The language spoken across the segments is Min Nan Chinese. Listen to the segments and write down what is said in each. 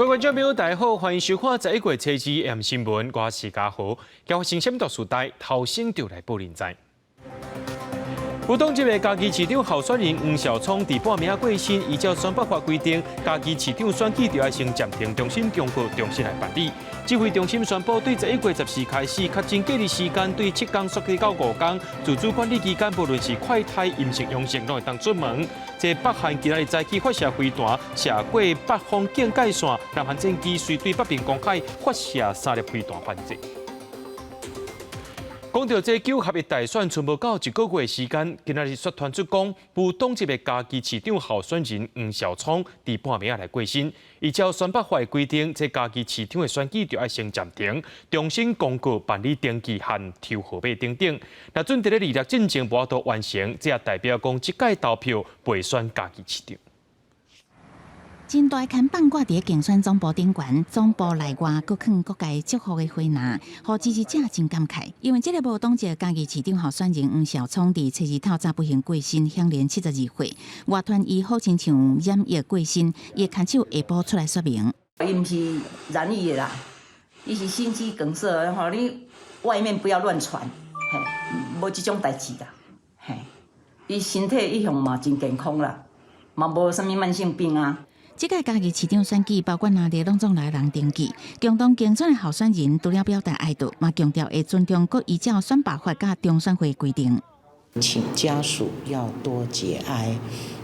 各位觀眾朋友，大家好，歡迎收看11月初二 AM 新聞，我是嘉豪。交發生啥物大事代，頭先就來報恁知。無黨籍的嘉義市長候選人黃紹聰佇半暝仔過身，依照選罷法規定，嘉義市長選舉就愛先暫停，重新公告，重新來辦理。指揮中心宣布，對11月14開始，確診隔離時間對7天縮短到5天，自主管理期間，無論是快篩陰性、陽性，攏會當出門。這北韓今仔日早起發射飛彈，射過北方境界線，南韓戰機隨對北邊公海發射三粒飛彈反制。講到這九合一大選，賰無夠一個月時間，今仔日煞傳出講，無黨籍的嘉義市長候選人黃紹聰佇半暝仔來過身。依照選罷法的規定，這嘉義市長的選舉就愛先暫停，重新公告辦理登記和抽號碼等等。若準佇咧二六進前無法度完成，這也代表講這屆投票袂選嘉義市長。真大牽放掛佇競選總部頂懸，總部內外閣囥各界祝福的花籃，予支持者真感慨。因為這个無黨籍嘉義市長候選人黃紹聰佇初二透早不幸過身，享年72歲。外傳伊好親像染疫過身，伊的牽手下晡出來說明。伊毋是染疫的啦，伊是心肌梗塞，吼，你外面不要亂傳，嘿，無這種代誌啦，嘿，伊身體一向嘛真健康啦，嘛無啥物慢性病啊。這屆嘉義市長選舉，包括哪裡攏總來人登記，共同競選的候選人除了表達哀悼，嘛強調會尊重閣依照選罷法佮中選會規定。請家屬要多節哀，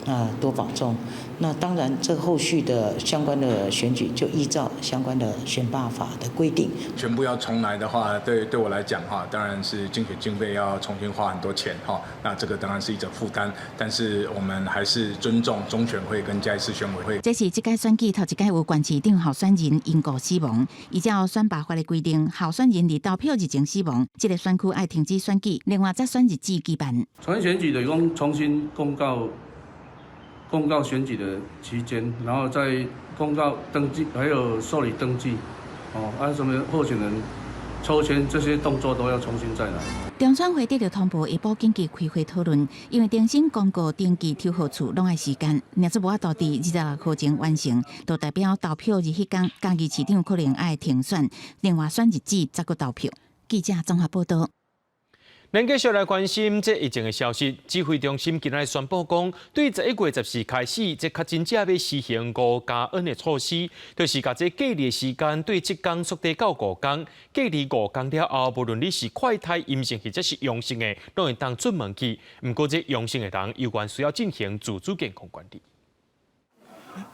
啊，多保重。那當然，這後續的相關的選舉就依照相關的選罷法的規定。全部要重來的話，對我來講哈，當然是競選經費要重新花很多錢哈。那這個當然是一種負擔，但是我們還是尊重中選會跟嘉義市選委會。這是這屆選舉頭一屆有縣市長候選人因故死亡，依照選罷法的規定，候選人佇投票日前死亡，這个選區愛停止選舉，另外再選日子舉辦。重新選舉等於講重新公告。公告選舉的期間，然後再公告登記，還有受理登記，哦，啊什麼候選人抽籤這些動作都要重新再來。中選會得著通報，下晡緊急開會討論，因為重新公告登記抽號處攏愛時間，若是無法度佇26號前完成，就代表投票日彼工，嘉義市長可能愛停選，另外選日子再閣投票。記者綜合報道。咱繼續來關心這疫情的消息。指揮中心今日宣布講，對11月14開始，這確診者欲實行5+N 的措施，就是共這隔離的時間對7天縮短到5天。隔離5天了後，無論你是快篩陰性或者是陽性的，攏會當出門去。毋過這陽性的人，猶原需要進行自主健康管理。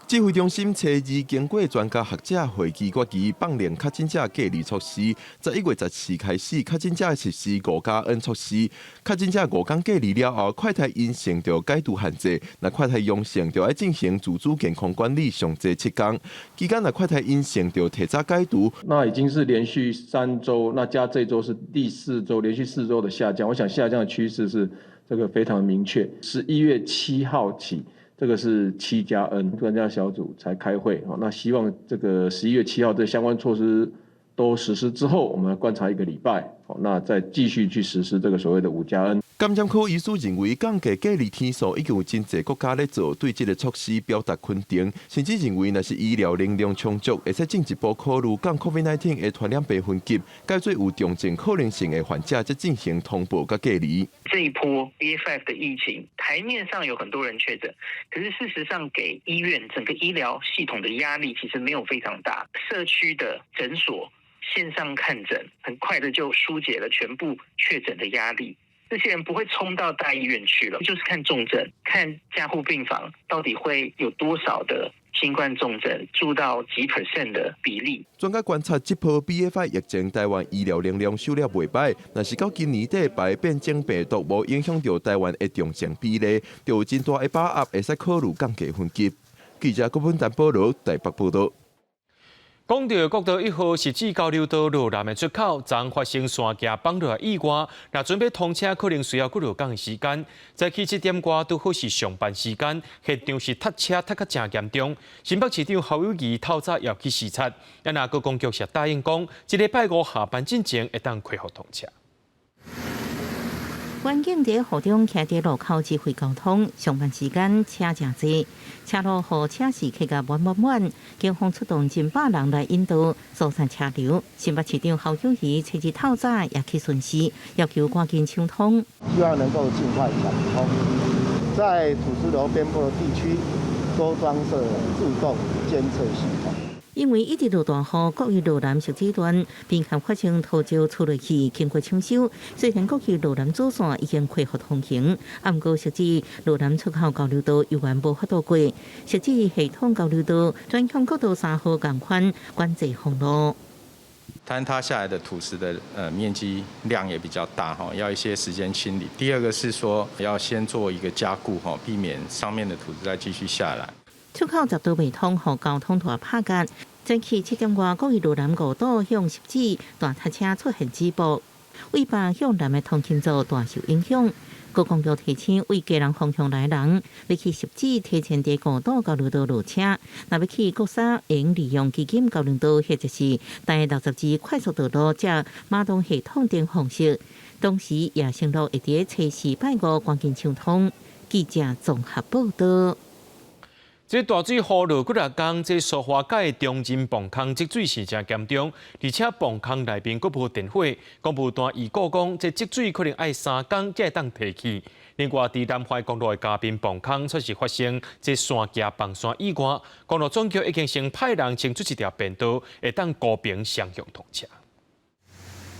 指揮中心初二經過專家學者會議決議，放寬確診者隔離措施。11月14開始，確診者實施5+N 措施。確診者5天隔離了後，快篩陰性就解除限制，若快篩陽性就愛進行自主健康管理上濟7天。期間若快篩陰性就提早解除。那已經是連續3週，那加這週是第四週，連續4週的下降。我想下降的趨勢是這個非常明確。11月7號起，這個是7+N 專家小組才開會，那希望這個11月7號這相關措施都實施之後，我們來觀察一個禮拜，那再繼續去實施這個所謂的5+N。感染科醫師認為，降低隔離天數已經有真濟國家咧做，對這个措施表達肯定，甚至認為若是醫療能量充足，會使進一步考慮降 COVID-19 的傳染病分級，改做有重症可能性的患者，才進行通報佮隔離。這一波 BA.5 的疫情，台面上有很多人確診，可是事實上給醫院整個醫療系統的壓力其實沒有非常大。社區的診所線上看診，很快的就疏解了全部確診的壓力。這些人不會衝到大醫院去了，就是看重症，看加護病房到底會有多少的新冠重症，住到幾 percent 的比例。專家觀察這波 BA.5 疫情，台灣醫療能量收了袂䆀，若是到今年底排變種病毒無影響著台灣的重症比例，就有真大的把握會使考慮降低分級。記者郭本丹保羅台北報道。講著國道1號汐止交流道路南的出口，昨發生山崎崩落意外，若準備通車可能需要幾落工的時間。早起7點外拄好是上班時間，現場是塞車塞甲誠嚴重。新北市長侯友宜透早也去視察，啊若觀光局是答應講，這禮拜五下班進前會當恢復通車。環境佇雨中徛佇路口指揮交通，上班時間車誠濟，車路予車匙客甲滿滿滿，警方出動近百人來引導疏散車流。新北市長侯友宜初二透早也去巡視，要求趕緊搶通，希望能夠盡快搶通，在土石流邊坡的地區多裝設自動監測系統。因為一直落大雨，國一羅南汐止段邊坎發生土石出落去，經過搶修，雖然國一羅南主線已經恢復通行，毋過汐止羅南出口交流道猶原無法度過，汐止系統交流道轉向國道3號仝款管制封路。坍塌下來的土石的面積量也比較大哈，要一些時間清理。第二個是說要先做一個加固哈，避免上面的土石再繼續下來。出口閘道袂通，予交通大拍結。早起7點外，國一羅南五堵向汐止大塞車出現止步，為北向南的通勤族大受影響。觀光局提醒，為基隆方向來人，欲去汐止提前佇五堵交流道落車，若欲去國三，會用利用基金交流道或者是台62快速道路，藉馬東系統等方式。同時也承諾會佇初四拜五趕緊搶通。記者綜合報道。這大水雨落幾若工，這蘇花改中正磅空積水是誠嚴重，而且磅空內面閣無電火。工務單預估講，這積水可能愛3工才會當退去。另外，佇南懷公路的嘉賓磅空，卻是發生這山崎崩山意外，公路總局已經先派人清出一條便道，會當高平雙向通車。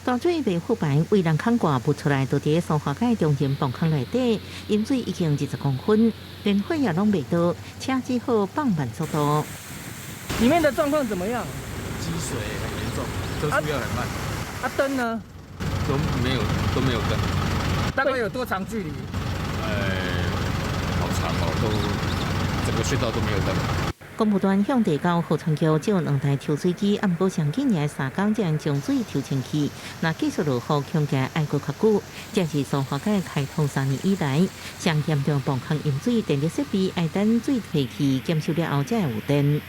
大水袂復排，為人空掛不出來，就佇蘇花改中正磅空內底，淹水已經20公分，電火也攏袂到，車只好放慢速度。裡面的狀況怎麼樣？積水很嚴重，車速要很慢。啊，燈呢？都沒有，都沒有燈。大概有多長距離？好長哦，都整個隧道都沒有燈。公務團向地交河川局借兩台抽水機，毋過上緊愛3工才能將水抽清去。若繼續落雨，恐驚愛閣較久。這是蘇花改開通3年以來，上嚴重磅空淹水，電力設備愛等水退去檢修了後才會有電。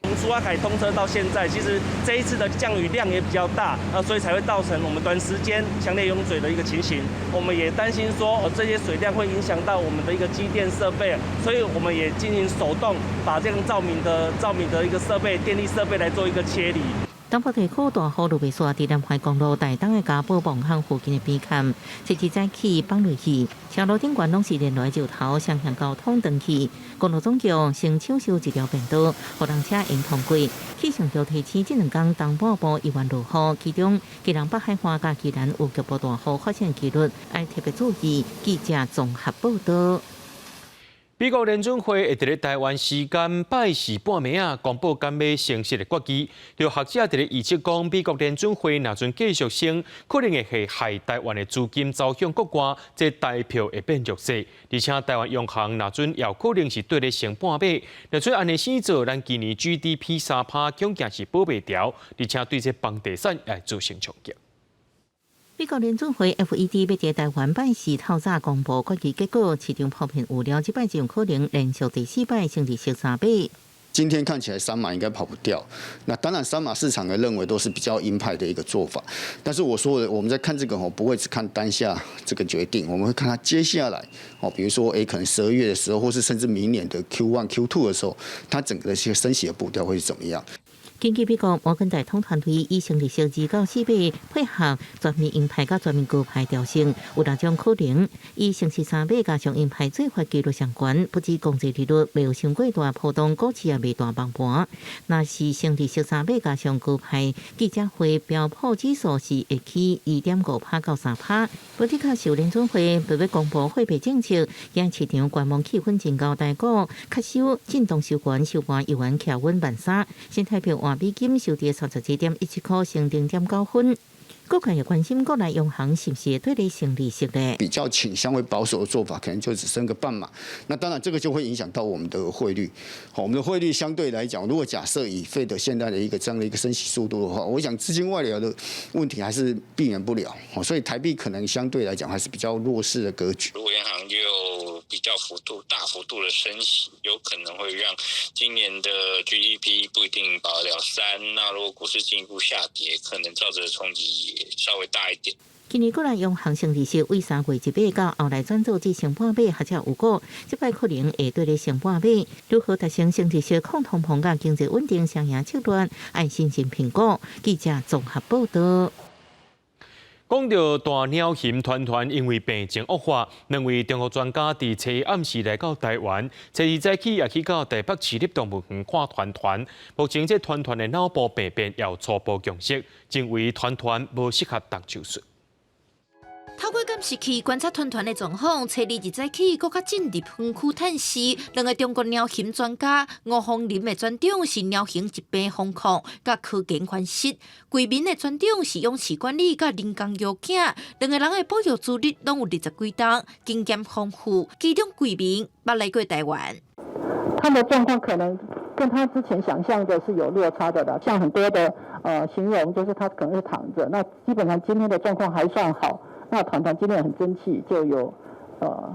從蘇花改通車到現在，其實這一次的降雨量也比較大，啊，所以才會造成我們短時間強烈湧水的一個情形。我們也擔心說，這些水量會影響到我們的一個機電設備，所以我們也進行手動把這個照明的一個設備、電力設備來做一個切離。東部地區大雨落袂煞，佇南懷公路大東的嘉寶磅空附近的邊坎，車子早起放落去，車路頂懸攏是連來石頭，雙向交通斷去。公路總局先搶修一條便道，予人車用通過。氣象局提醒，這兩工東半部猶原落雨，其中基隆北海岸佮宜蘭有局部大雨發生機率，愛特別注意。記者綜合報道。美國聯準會會佇咧台灣時間拜四半暝仔公布減碼升息的決議。有學者佇咧預測講，美國聯準會若陣繼續升，可能會害台灣的資金走向國外，這台票會變弱勢。而且台灣央行若陣也可能是綴咧升半碼，若準按呢生做，咱今年 GDP 3趴恐驚是保袂牢，而且對這房地產也會造成衝擊。美國聯準會 FED 欲佇台灣拜四透早公布決議結果，市場普遍預料這擺就有可能連續第四擺升利息3碼。今天看起來3碼應該跑不掉，那當然3碼市場的認為都是比較鷹派的一個做法，但是我說的我們在看這個吼，不會只看當下這個決定，我們會看它接下來哦，比如說可能12月的時候，或是甚至明年的 Q1、Q2 的時候，它整個的一些升息的步調會是怎麼樣？根據美國摩根大通團隊以升利息2到4碼配合全面鷹派佮全面鴿派調升，有兩種可能。以升息3碼加上鷹派做法幾率上懸，不止公債利率袂有傷過大波動，股市也袂大崩盤。若是升利息三碼加上鴿派，記者會標普指數是會起2.5趴到3趴。不的確受聯準會欲欲公布貨幣政策，讓市場觀望氣氛真高，台股較收震盪收盤，收盤猶原徛穩萬3，新台幣換美金收佇37.17塊，升0.9分。各界也關心國內央行是毋是會綴咧升利息咧？比較傾向會保守的做法，可能就只升個半碼。那當然，這個就會影響到我們的匯率。好，我們的匯率相對來講，如果假設以 Fed 現在的一個這樣的一個升息速度的話，我想資金外流的問題還是避免不了。所以台幣可能相對來講還是比較弱勢的格局。如果央行又比較幅度大幅度的升息，有可能會讓今年的 GDP 不一定保得了3。那如果股市進一步下跌，可能造成的衝擊也稍微大一點。今年閣來用航生利息為3月一碼到後來轉做至升半碼，學者有講，這擺可能會對咧升半碼。如何達成升利息抗通膨佮經濟穩定雙贏策略，愛審慎評估。記者綜合報道。講到大鳥熊團團，因為病情惡化，兩位中國專家佇初一暗時來到台灣，初二早起也去到台北市立動物園看團團。目前這團團的腦部病變有初步共識，認為團團無適合動手術。透過監視器觀察團團的狀況，初二一早起，閣較進入園區探視。兩个中國鳥熊專家吳鳳林的專長是鳥熊疾病防控佮科研分析，桂民的專長是養飼管理佮人工搖囝。兩个人的保育資歷攏有20幾冬，經驗豐富。其中桂民捌來過台灣。他的狀況可能跟他之前想象的是有落差的啦，像很多的形容就是他可能是躺著，那基本上今天的狀況還算好。那團團今天也很爭氣，就有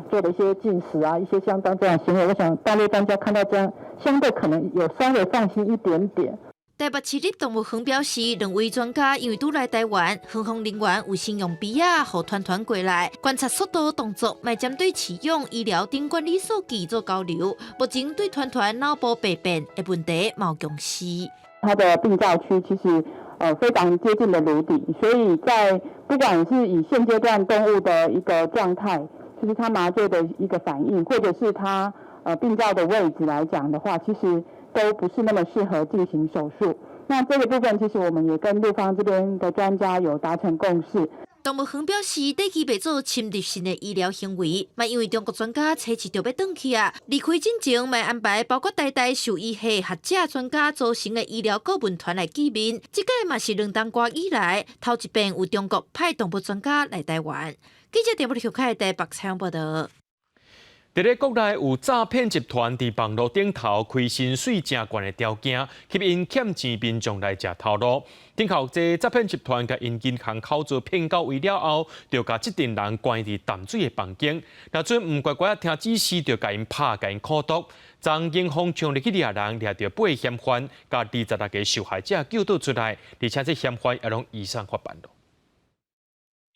做了一些進食啊，一些相當這樣行為。我想大陸專家看到這樣，相對可能有稍微放心一點點。台北市立動物園表示，兩位專家因為拄來台灣，園方人員有先用筆仔，予團團過來觀察速度動作，嘛針對飼養、醫療等管理數據做交流。目前對團團腦部病變的問題無共識。他的病灶區其實非常接近的顱底，所以在不管是以現階段動物的一個狀態，就是它麻醉的一個反應，或者是它病灶的位置來講的話，其實都不是那麼適合進行手術。那這個部分其實我們也跟陸方這邊的專家有達成共識。動物園表示，短期袂做侵入性的醫療行為，嘛因為中國專家初四就欲轉去啊，離開進前嘛安排包括台大獸醫系學者專家組成的醫療顧問團來見面。這屆嘛是兩冬外以來頭一遍有中國派動物專家來台灣。記者電話小開台北採訪報道。佇咧國內有詐騙集團佇網路頂頭開薪水誠懸的條件，吸引欠錢民眾來食頭路。頂後這詐騙集團共𪜶銀行口座騙到位了後，就共這陣人關佇淡水的房間。若準毋乖乖聽指示，就共𪜶拍、共𪜶苦毒。昨警方強力去掠人，掠著八个嫌犯，共26個受害者救渡出來，而且這嫌犯也攏移送法辦囉。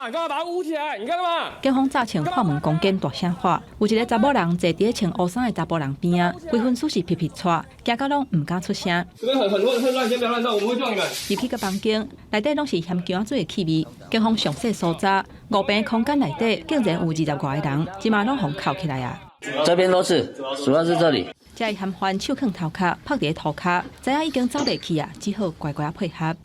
你幹嘛把它捂起來？你幹嘛？警方早前破門攻堅大聲喊，有一个查某人坐佇咧穿烏衫的查埔人邊仔，規身軀是皮皮掣，驚到攏毋敢出聲。這邊很很亂，很亂，先不要亂動，我們會救你們。入去個房間內底攏是鹹薑水的氣味。警方詳細搜查，五平空間內底竟然有20外个人，這馬攏予銬起來啊！這邊都是，主要是這裡。這个嫌犯手囥頭殼，拍佇咧塗跤，知影已經走袂去啊，只好乖乖配合。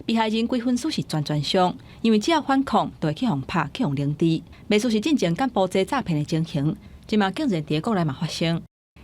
被害人規身軀是全全傷，因為只要反抗，就會去予拍、去予凌遲。袂輸是進前柬埔寨詐騙的情形，這馬竟然佇國內嘛發生。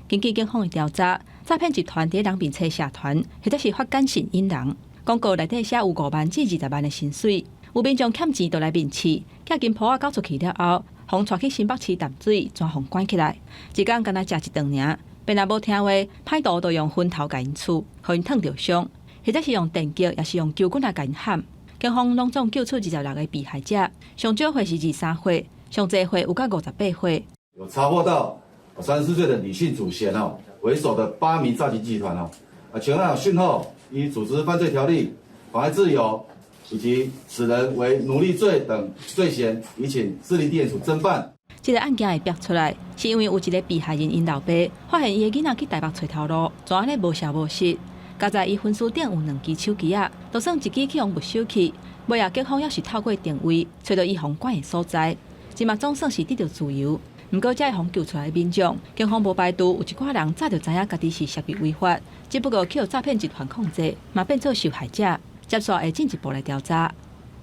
根據警方的調查，詐騙集團佇人面冊社團，或者是發簡訊引人，廣告內底寫有5萬至20萬的薪水，有民眾欠錢就來面試，寄金鋪仔交出去了後，予𤆬去新北市淡水，全予關起來，一工干焦食一頓爾，便若無聽話，歹徒就用拳頭共𪜶刺，予𪜶燙著傷。或者是用電擊，抑是用球棍來共𪜶砍。警方攏總救出26個被害者，上少歲是23歲，上濟歲有到58歲。有查獲到34歲的李姓主嫌哦，為首的八名詐欺集團哦，啊，全案訊後依組織犯罪條例、妨礙自由以及使人為奴隸罪等罪嫌，移請士林地檢署偵辦。這个案件會爆出來，是因為有一个被害人𪜶老爸發現伊的囡仔去台北揣頭路，怎按呢無消無息。佳哉伊分書頂有兩支手機仔，就算一支去予沒收去，尾仔警方猶是透過定位，揣著伊予關的所在。這馬總算是得著自由。毋過，這予救出來的民眾，警方無排除有一寡人早就知影家己是涉入違法，只不過去予詐騙集團控制，嘛變做受害者，接紲會進一步來調查。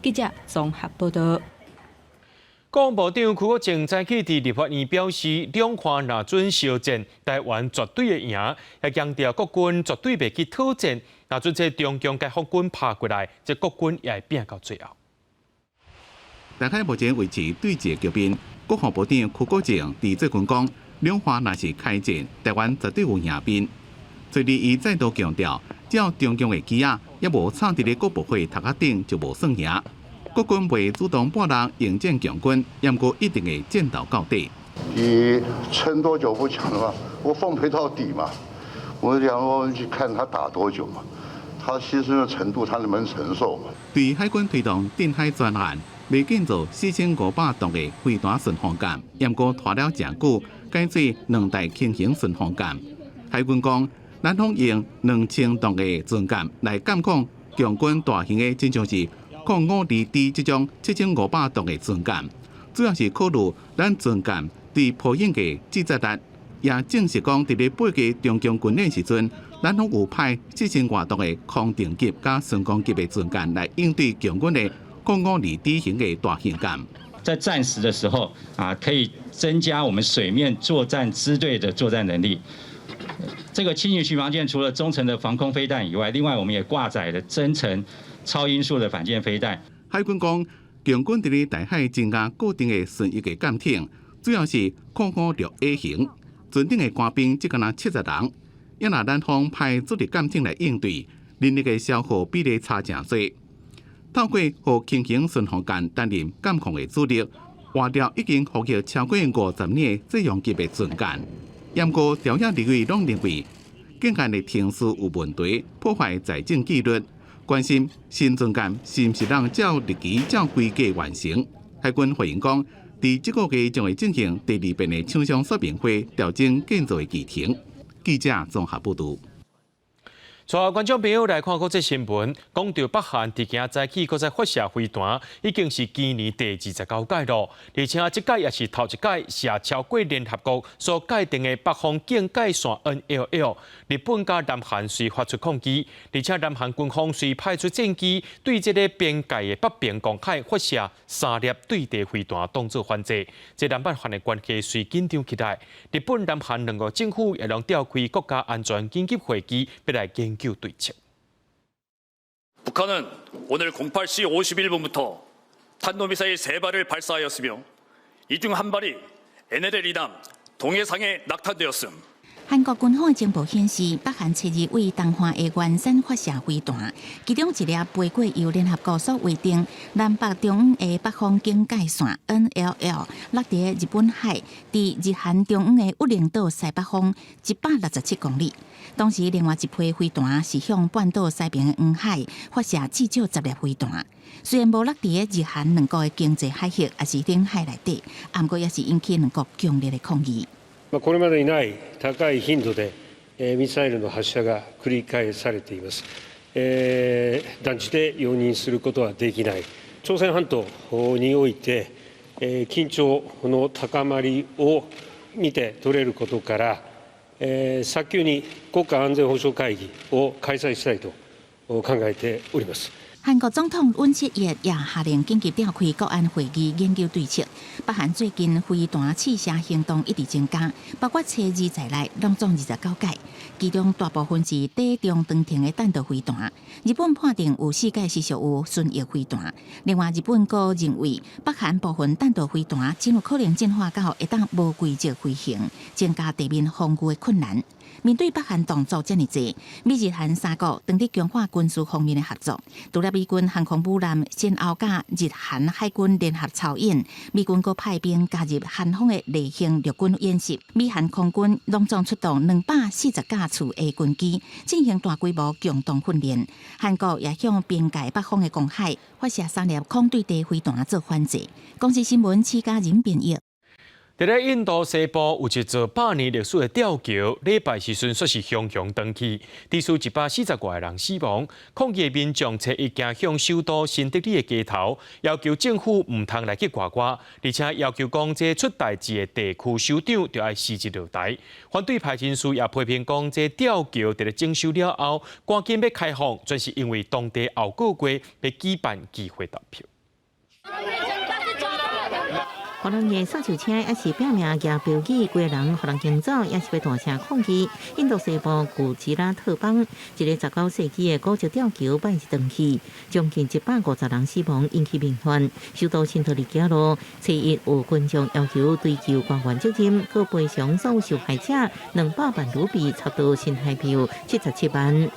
記者綜合報道。國防部長邱國正早起佇立法院表示，兩岸若準相戰，台灣絕對會贏，也強調國軍絕對袂去討戰。若準這中共解放軍拍過來，這國軍也會拼到最後。台海目前維持對峙局面，國防部長邱國正佇最近講，兩岸若是開戰，台灣絕對有贏面。最近伊再度強調，只要中共的機仔猶無插佇咧國部會頭殼頂，就無算贏。國軍袂主動跋櫳迎戰共軍，毋過一定會戰鬥到底。你撐多久不講的話，我奉陪到底嘛。我講我去看他打多久嘛，他犧牲的程度，他能不能承受嘛？對海軍推動鎮海專案，未建造4500吨的飛彈巡防艦，毋過拖了誠久，改做兩代輕型巡防艦。海軍講，咱方用2000噸的船艦來監控共軍大型的，親像是05-2D這種7500噸的船艦，主要是考慮咱船艦對破影的制裁力。也證實講，佇咧八月中共軍演時陣，咱攏有派4000外噸的康定級佮孫公級的船艦來應對共軍的05-2D 型的大型艦。在戰時的時候啊，可以增加我們水面作戰支隊的作戰能力。這個輕型巡防艦除了中程的防空飛彈以外，另外我們也掛載了增程超音速的反艦飛彈。海軍講，共軍佇咧台海增加固定的巡弋的艦艇，主要是056A 型。船頂的官兵只敢若70人，抑若咱方派主力艦艇來應對，人力的消耗比例差誠濟。透過予輕型巡防艦擔任監控的主力，換掉已經服役超過50年的濟陽級的船艦。毋過朝野立委攏認為，建艦的程序有問題，破壞財政紀律，關心新船艦是毋是能照日期照規格完成。海軍回應講，佇這個月將會進行第二遍的廠商說明會，調整建造的議程。記者綜合報導。帶觀眾朋友來看國際新聞，講到北韓佇今早起閣再發射飛彈，已經是今年第29屆咯。而且這屆也是頭一屆射超過聯合國所界定的北方境界線 NLL。日本佮南韓遂發出抗議，而且南韓軍方遂派出戰機對這個邊界的北邊公海發射三粒對地飛彈，當作反制。這南北韓的關係遂緊張起來。日本、南韓兩國政府也攏召開國家安全緊急會議，欲來研究對策。 북한은 오늘 08시 51분부터 탄도미사일 3발을 발사하였으며 이 중 한 발이 NLL 이남 동해상에 낙탄되었음. 韓國軍方的情報顯示，北韓七日對東岸的元山發射飛彈，其中一粒飛過由聯合國所劃定南北中央的北方境界線 NLL，落佇日本海，佇日韓中央的鬱陵島西北方167公里。當時另外一批飛彈是向半島西邊的黃海發射至少10粒飛彈，雖然無落佇日韓兩國的經濟海域，抑是領海內底，毋過也是引起兩國強烈的抗議。これまでにない高い頻度でミサイルの発射が繰り返されています。断じて容認することはできない。朝鮮半島において緊張の高まりを見て取れることから、早急に国家安全保障会議を開催したいと考えております。韓國總統尹錫悅也下令緊急召開國安會議研究對策。北韓最近飛彈試射行動一直增加，包括初二在內，攏總29屆，其中大部分是短中長程的彈道飛彈。日本判定有四架是屬於巡弋飛彈。另外，日本閣認為北韓部分彈道飛彈真有可能進化到會當無軌跡飛行，增加地面防禦的困難。面對北韓動作遮爾濟，美日韓三國當咧強化軍事方面的合作。除了美軍航空母艦先後佮日韓海軍聯合操演，美軍閣派兵加入韓方的例行陸軍演習。美韓空軍攏總出動240架次的軍機進行大規模共同訓練。韓國也向邊界北方的公海發射三粒空對地飛彈做反制。公視新聞，施嘉仁編譯。佇咧印度西部有一座百年歷史的吊橋，禮拜時陣煞是雄雄斷去，致使140外人死亡。抗議的民眾初一行向首都新德里的街頭，要求政府毋通來去外掛，而且要求講這出代誌的地區首長著愛辭職落台。反對派人士也批評講，這吊橋佇咧整修了後，趕緊欲開放，全是因為當地後個月欲舉辦議會投票。予人的掃帚車抑是拼命舉標語，規个人予人驚走，抑是欲大聲抗議。印度西部古吉拉特邦一个19世紀的古蹟吊橋拜日斷去，將近150人死亡，引起民怨。首都新德里街路，初一有群眾要求追究官員責任，閣賠償所有受害者200萬盧比，差不多新台幣77萬。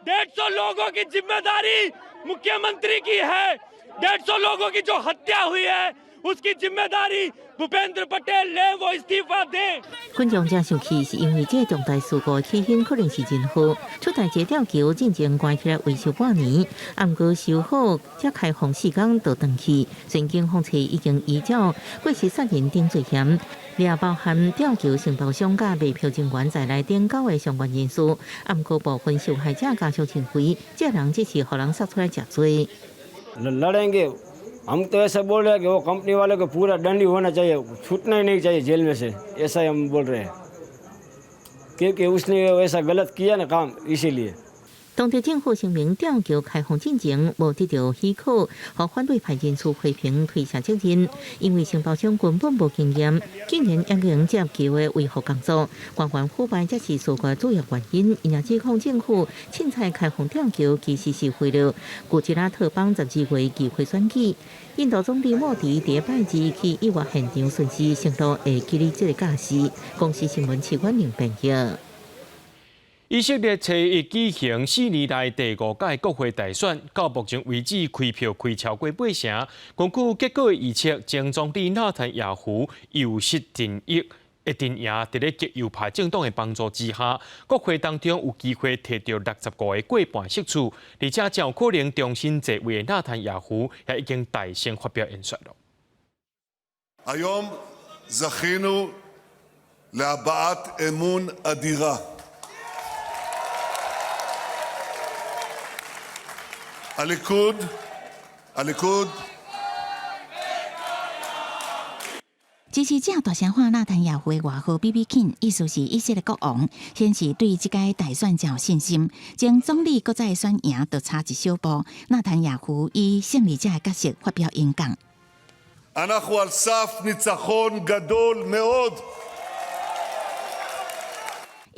150 लोगों की जिम्मेदारी मुख्यमंत्री की है। 150 लोगों की जो हत्या हुई है, उसकी जिम्मेदारी Bhupendra Patel 咧，वो इस्तीफा दें。群眾遮生氣，是因為這個重大事故起因可能是人禍。出代這吊橋進前關起來維修半年，毋過修好才開放4工就斷去。雖然警方揣已經依照過失殺人等罪嫌，也包含吊橋承包商佮賣票人員在內等九个相關人士。毋過部分受害者家屬認為，這人只是予人殺出來食罪。 लड़ेंगे हम तो ऐसा बोल रहे हैं कि वो कंपनी वाले को पूरा दंड ही होना चाहिए, छूटना ही नहीं चाहिए जेल में से, ऐसा ही हम बोल रहे हैं, क्योंकि उसने ऐसा गलत किया ना काम, इसीलिए。當地政府聲明，吊橋開放進前無得到許可，予反對派人士批評推卸責任，因為承包商根本無經驗，竟然已經接橋的維護工作，官員腐敗才是事故主要原因。𪜶也指控政府凊彩開放吊橋，其實是為了古吉拉特邦12月議會選舉。印度總理莫迪佇拜二去意外現場巡視，承諾會給予這個假期。公視新聞徐婉玲編譯。以色列初一舉行4年來第五屆國會大選，到目前為止開票開超過八成。根據結果的預測，前總理納坦雅胡右翼陣營一定贏，佇咧極右派政黨的幫助之下，國會當中有機會提著65个過半席次，而且真有可能重新坐位的納坦雅胡也已經大聲發表演說了。 היום זכינו להבעת אמון אדירה. הליכוד, הליכוד 支持者大聲喊納坦雅胡的外號 BB King，意思是以色列國王，顯示對這屆大選真有信心。前總理閣再選贏，就差一小步。納坦雅胡以勝利者的角色發表演講。 אנחנו על סף ניצחון גדול מאוד.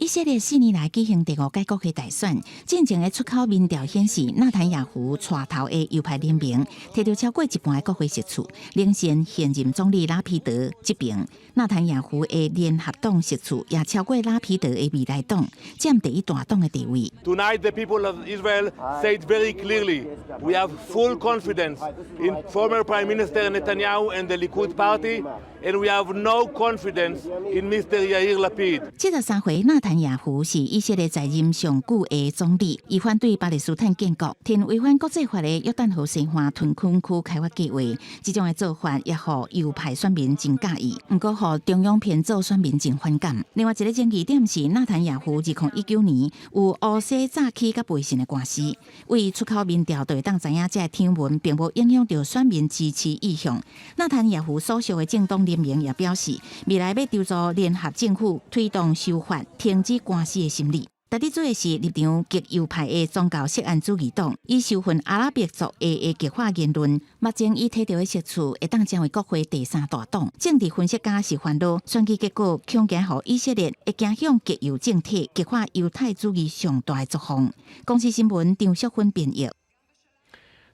以色列4年來舉行第五屆國會大選，進前的出口民調顯示，納坦雅胡帶頭的右派聯盟提著超過一半的國會席次，領先現任總理拉皮德這邊。納坦雅胡的聯合黨席次也超過拉皮德的未來黨，佔第一大黨的地位。 Tonight, the people of Israel say it very clearly: we have full confidence in former Prime Minister Netanyahu and the Likud Party, and we have no confidence in Mr. Yair Lapid. 73歲納坦雅胡是以色列在任上久的總理，伊反對巴勒斯坦建國，提違反國際法的約旦河西岸屯墾區開發計劃，這種的做法也予右派選民真佮意，毋過予中央偏左選民真反感。另外一個爭議點是納坦雅胡2019年有烏西詐欺佮背信的官司，為出口民調就會當知影這个醜聞並無影響著選民支持意向。納坦雅胡所屬的政黨聯盟也表示，未來欲籌組聯合政府，推動修法，停止官司的審理。值得注意的是，立場極右派的宗教錫安主義黨，以仇恨阿拉伯族裔的激化言論，目前伊提著的席次會當成為國會第三大黨。政治分析家是煩惱，選舉結果恐驚予以色列會走向極右政體，激化猶太主義上大的作風。公視新聞張淑芬編譯。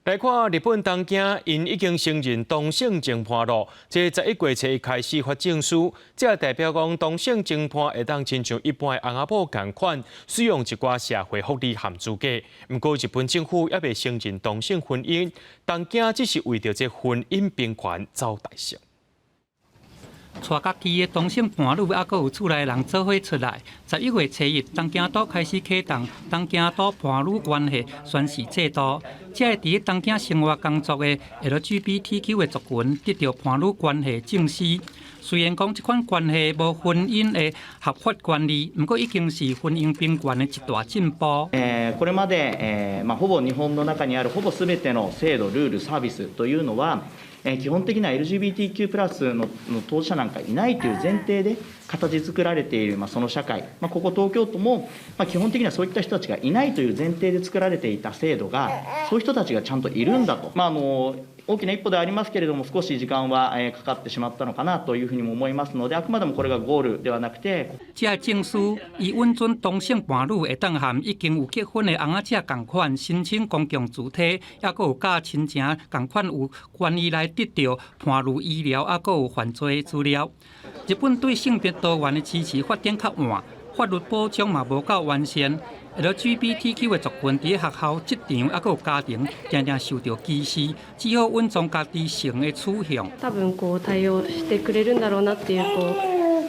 來看日本東京，𪜶已經承認同性情伴侶，這11月初一開始發證書，這代表講同性情伴會當親像一般的翁仔某仝款，使用一寡社會福利和資格。毋過日本政府猶未承認同性婚姻，東京只是為著這婚姻平權走大勝。帶家己的同性伴侶，猶閣有厝內人做伙出來。11月初一，東京都開始啟動東京都伴侶關係宣示制度。這个佇咧東京生活工作的 LGBTQ 的族群得著伴侶關係證書。雖然講這款關係無婚姻的合法權利，毋過已經是婚姻平權的一大進步。これまで、まあ、ほぼ日本の中にあるほぼすべての制度、ルール、サービスというのは、基本的な LGBTQ プラスの当事者なんかいないという前提で形作られている、まあ、その社会、まあ、ここ東京都も、まあ、基本的にはそういった人たちがいないという前提で作られていた制度が、そういう人たちがちゃんといるんだと。まあ、大きな一歩ではありますけれども、少し時間はかかってしまったのかなというふうにも思いますので、あくまでもこれがゴールではなくて。這个證書伊允准同性伴侶會當和已經有結婚的翁仔者仝款申請公共主體，猶閣有佮親情仝款有權利來得著伴侶醫療，猶閣有犯罪資料。日本對性別多元的支持發展較晚，法律保障嘛無夠完善。LGBTQ 的族群佇學校、職場抑閣有家庭，定定受著歧視，只好隱藏家己性的取向。多分こう対応してくれるんだろうなっていうこう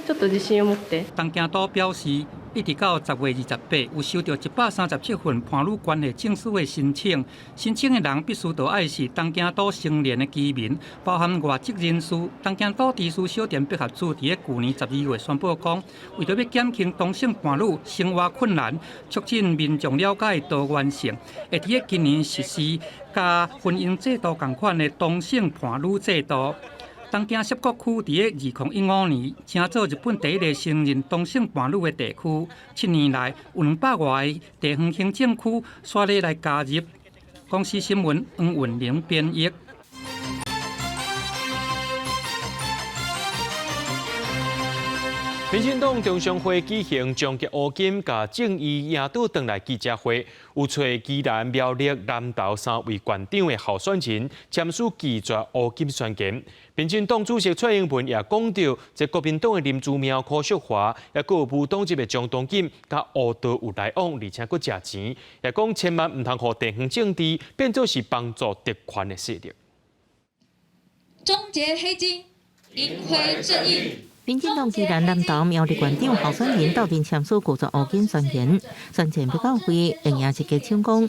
ちょっと自信を持って。東京都表示，一直到10月28，有收著137份伴侶關係證書的申請。申請的人必須著愛是東京都成年的居民，包含外籍人士。東京都知事小田百合子佇咧舊年12月宣布講，為著欲減輕同性伴侶生活困難，促進民眾了解多元性，會佇咧今年實施佮婚姻制度仝款的同性伴侶制度。東京澀谷區佇咧2015年，成做日本第一个承認同性伴侶的地區。7年來，有200外个地方行政區煞咧來加入。公視新聞黃雲玲編譯。民進黨中常會舉行終結烏金佮正義贏倒轉來記者會，有揣宜蘭、苗栗、南投三位縣長的候選人簽署拒絕烏金宣言。民進黨主席蔡英文也講著，這國民黨的林姿妙、柯淑華，抑閣有無黨籍的張東錦，佮烏道有來往，而且閣食錢，也講千萬毋通予地方政治變做是幫助特權的勢力。終結黑金，贏回正義。民進黨宜蘭南投苗栗縣長候選人鬥陣簽署拒絕烏金宣言，宣戰欲到位，仍然積極搶攻。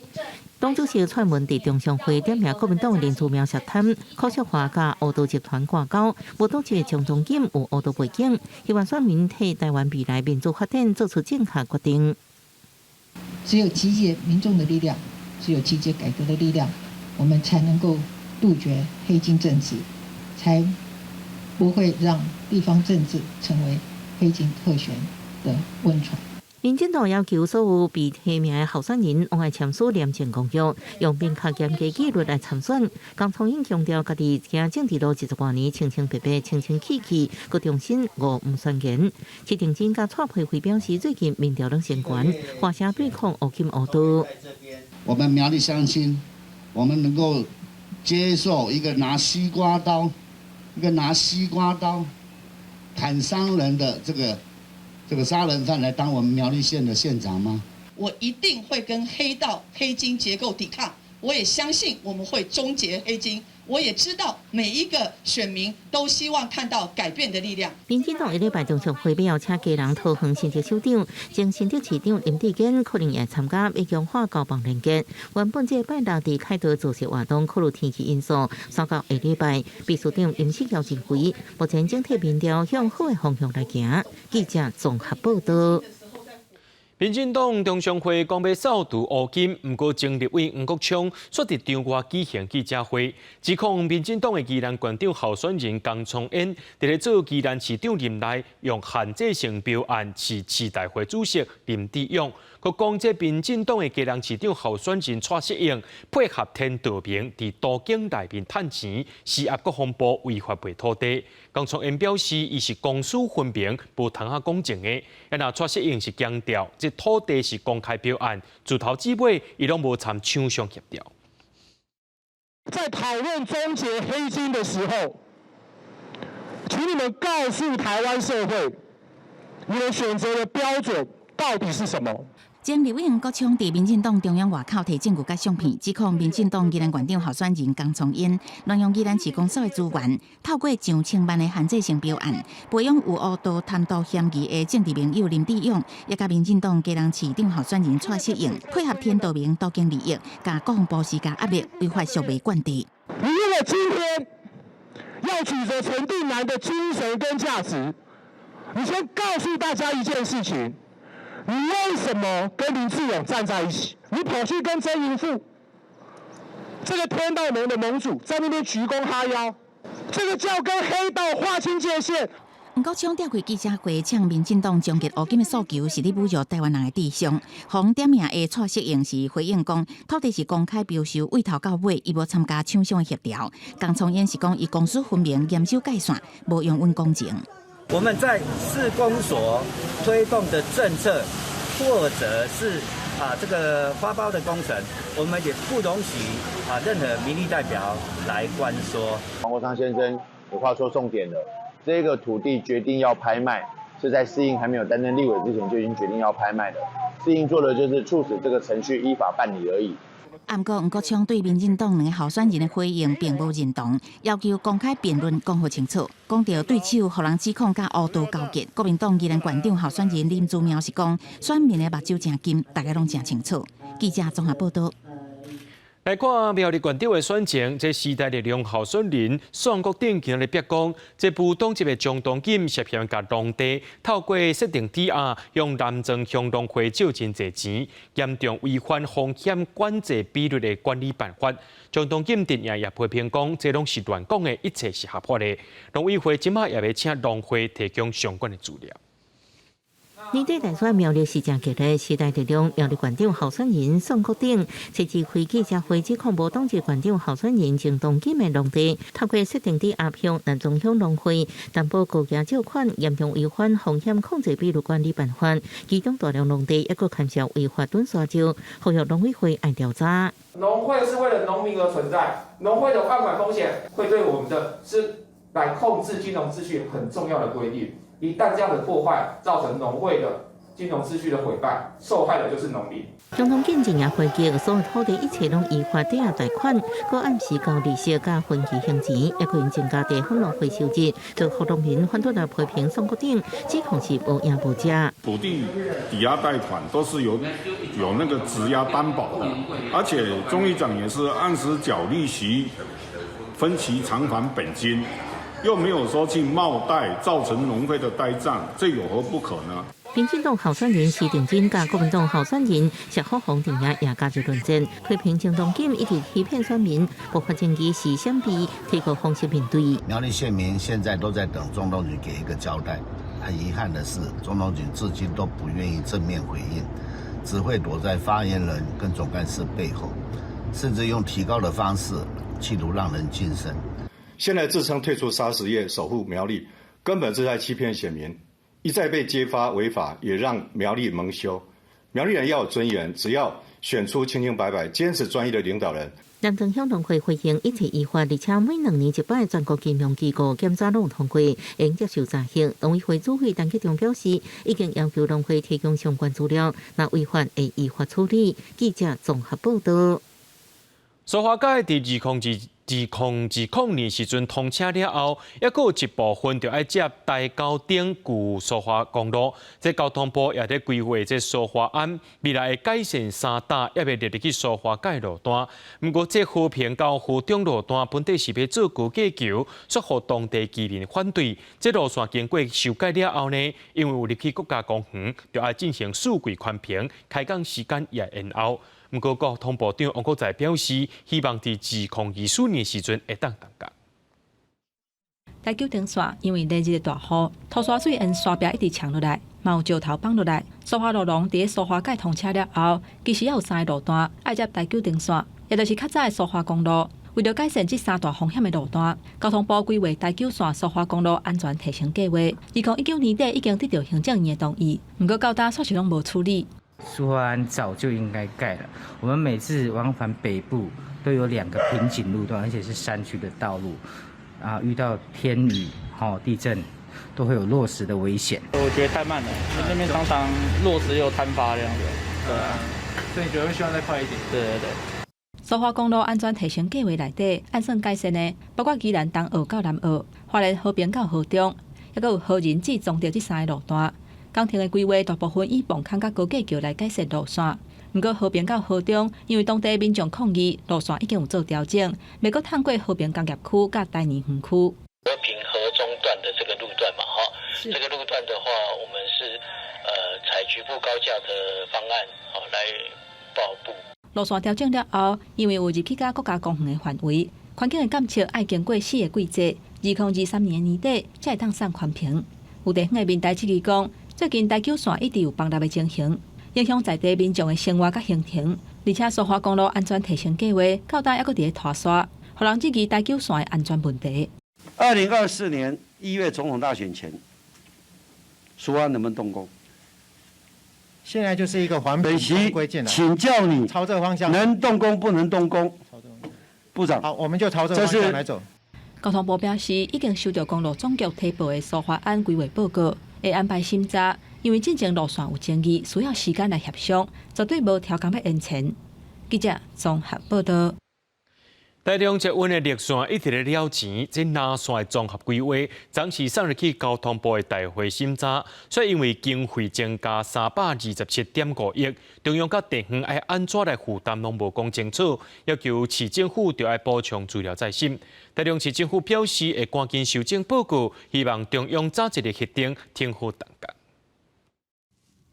黨主席蔡英文佇中常會點名國民黨林姿妙涉貪，柯淑華佮烏道集團掛鈎，無黨籍張東錦有烏道背景，希望選民替台灣未來民主發展做出正確決定。只有集結民眾的力量，只有集結改革的力量，我們才能夠杜絕黑金政治，才不會讓地方政治成為黑金特權的溫床。民進黨要求所有被提名的候選人，攏愛簽署廉政公約，用明確嚴格紀律來參選。江聰英強調，家己行政治路20多年，清清白白、清清氣氣，閣重申五毋宣言。施廷金佮蔡培慧表示，最近民調攏先懸，華聲對抗烏金烏道。我們苗栗鄉親，我們能夠接受一個拿西瓜刀，一個拿西瓜刀砍傷人的這個殺人犯來當我們苗栗縣的縣長嗎？我一定會跟黑道、黑金結構抵抗。我也相信我們會終結黑金。我也知道每一個選民都希望看到改變的力量。民進黨下禮拜中常會欲邀請基隆桃園新竹首長，前新竹市長林智堅可能會參加，欲強化高棒連結。原本這拜六佇凱道造勢活動，考慮天氣因素，煞到下禮拜。秘書長臨時邀請會，目前整體民調向好的方向來行。記者綜合報導。民進黨中常會講欲掃除烏金，毋過前立委黃國昌煞佇場外舉行記者會，指控民進黨的宜蘭縣長候選人江聰英，佇咧做宜蘭市長任內，用限制性標案飼市大會主席林志勇，閣講這民進黨的基隆市長候選人蔡適應配合天道盟佇都更內面趁錢，施壓國防部違法賣土地。江聰英表示，伊是公私分明，無通仔講情的。啊，若蔡適應是強調，這土地是公開標案，自頭至尾伊攏無參廠商協調。在討論終結黑金的時候，請你們告訴台灣社會，你們選擇的標準到底是什麼？前立委黃國昌佇民進黨中央外口提證據佮相片，指控民進黨宜蘭縣長候選人江聰英亂用宜蘭市公所的資源，透過上千萬的限制性標案，培養有烏道貪瀆嫌疑的政治盟友林志勇，也佮民進黨基隆市長候選人蔡適應配合天道盟都更利益，共國防部施加壓力，違法贖賣官地。你如果今天要指責陳定南的精神跟價值，你先告訴大家一件事情。你為什麼跟林志勇站在一起？你跑去跟曾盈富這個天道盟的盟主在那邊鞠躬哈腰，這個叫跟黑道劃清界限。黃國昌召開記者會，嗆民進黨終結烏金的訴求是咧侮辱台灣人的智商。予點名的蔡適應是回應講，土地是公開標售，對頭到尾伊無參加廠商的協調。江聰英是講，伊公私分明，嚴守界線，無用阮講情。我們在市公所推動的政策，或者是這個發包的工程，我們也不容許任何民意代表來關說。黃國昌先生，有話說重點了，這個土地決定要拍賣，是在適應還沒有擔任立委之前就已經決定要拍賣的，應做的就是促使這個程序依法辦理而已。毋過黃國昌對民進黨兩个候選人的回應並無認同，要求公開辯論講予清楚。講著對手予人指控佮烏道勾結，國民黨宜蘭縣長候選人林姿妙是講，選民的目睭誠金，大家攏誠清楚。記者綜合報道。來看苗栗縣長的選情，這時代力量候選人宋國鼎今日逼宮，這無黨籍的鍾東錦涉嫌共農地透過設定抵押，向南莊鄉農會借真濟錢，嚴重違反風險管制比率的管理辦法。鍾東錦陣營也批評講，這攏是亂講的，一切是合法的。農委會這馬也欲請農會提供相關的資料。年底大選苗栗是誠激烈，時代力量苗栗縣長候選人宋國鼎，隨即開記者會指控無黨籍縣長候選人鍾東錦的農地，透過設定抵押向南莊鄉農會擔保高額借款，嚴重違反風險控制比率管理辦法，其中大量農地抑閣牽涉違法囤沙石，呼籲農委會愛調查。農會是為了農民而存在，農會的放款風險會對我們的是來控制金融秩序很重要的規定。一旦這樣的破壞，造成農會的金融秩序的毀敗，受害的就是農民。鍾東錦陣營回擊，所有土地一切攏依法抵押貸款，閣按時交利息佮分期還錢，抑閣因增加地方農會收入，就予農民反對來批評宋國鼎，指控是無影無跡。土地抵押貸款都是有那個質押擔保的，而且鍾議長也是按時繳利息，分期償還本金。又沒有說去冒貸造成農會的呆賬，這有何不可呢？民進黨候選人施廷金佮國民黨候選人謝福弘陣營也加入論戰，批評鍾東錦一直欺騙選民，無法證據是閃避，提高方式面對。苗栗縣民現在都在等鍾東錦給一個交代，很遺憾的是，鍾東錦至今都不願意正面回應，只會躲在發言人跟總幹事背後，甚至用提告的方式企圖讓人噤聲。現在自稱退出砂石業，守護苗栗，根本是在欺騙選民，一再被揭發違法，也讓苗栗蒙羞。苗栗人要有尊嚴，只要選出清清白白、堅持專業的領導人。南莊鄉農會回應一切依法，而且每2年一擺全國金融機構檢查攏通過，會接受查核。農委會主委陳吉仲表示，已經要求農會提供相關資料，若違反會依法處理。記者綜合報道。蘇花改佇2020年時陣通車了後，抑閣有一部分著愛接台九頂舊蘇花公路。這交通部也佇規劃這蘇花案，未來會改善三搭，猶未列入去蘇花改路段。毋過這和平到和中路段本底是欲做高架橋，卻予當地居民反對。這路線經過修改了後呢，因為有入去國家公園，著愛進行四季寬頻，開工時間也延後。毋過，交通部長王國材表示，希望佇2024年時陣會當動工。台九頂線因為連日的大雨，土沙水沿山壁一直沖落來，嘛有石頭放落來。蘇花路廊佇蘇花改通車了後，其實猶有三个路段愛接台九頂線，也就是較早的蘇花公路。為著改善這三大風險的路段，交通部規劃台九線蘇花公路安全提升計劃。2019年底已經得到行政院的同意，毋過到今煞是攏無處理。蘇花安早就應該蓋了。我們每次往返北部都有兩個瓶頸路段，而且是山區的道路，啊，遇到天雨、地震，都會有落石的危險。我覺得太慢了，那邊常常落石又坍塌這樣子。對啊，所以你覺得會希望再快一點？對對對。蘇花公路安全提升計劃內底，按算改善的，包括宜蘭東澳到南澳、花蓮和平到河中，抑閣有和仁至彰德這三个路段。工程的規劃大部分以磅空佮高架橋來改善路線，毋過和平到河中，因為當地民眾抗議，路線已經有做調整，袂閣通過和平工業區佮大年園區。和平河中段的這個路段嘛，哈，這個路段的話，我們是採局部高架的方案，好來報布。路線調整了後，因為有入去佮國家公園的範圍，環境的監測愛經過四个季節，2023年年底才會當送環評。有地方的民代質疑講，最近台九線一直有崩落的情形，影響在地民眾的生活佮行程，而且蘇花公路安全提升計劃到今猶閣佇咧拖沙，予人質疑台九線的安全問題。 2024年1月總統大選前，蘇花能不能動工？現在就是一個環評規進來，請教你，朝這個方向能動工不能動工？部長，好，我們就朝這個方向來走。交通部表示，已經收到公路總局提報的蘇花安規劃報告，會安排審查，因為進前路線有爭議，需要時間來協商，絕對無刁工欲延前。記者綜合報道。台中捷運的綠線一直咧了錢，這藍線的綜合規劃，昨時送入去交通部的大會審查，所以因為經費增加327.5億，中央佮地方愛按怎來負擔攏無講清楚，要求市政府著愛補充資料再審。台中市政府表示會趕緊修正報告，希望中央早一日核定，停好動工。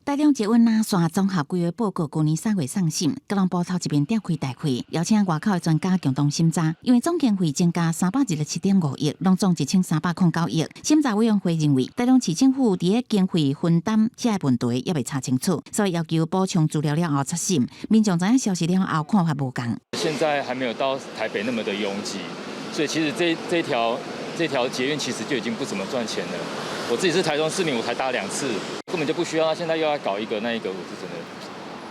台中捷運藍線綜合規劃報告，舊年3月送審，交通部頭一遍召開大會，邀請外口的專家共同審查。因為總經費增加327.5億，攏總1309億。審查委員會認為，台中市政府佇咧經費分擔這个問題猶未查清楚，所以要求補充資料了後再審。民眾知影消息了後，看法無仝。現在還沒有到台北那麼的擁擠，所以其實這條捷運其實就已經不怎麼賺錢了。我自己是台中市民，我才搭兩次，根本就不需要。現在又要搞一個那一個，我是真的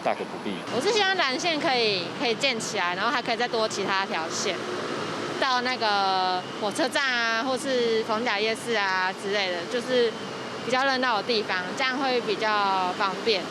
大可不必。我是希望藍線可以建起來，然後還可以再多其他條線到那個火車站啊，或是逢甲夜市啊之類的，就是比較熱鬧的地方，這樣會比較方便。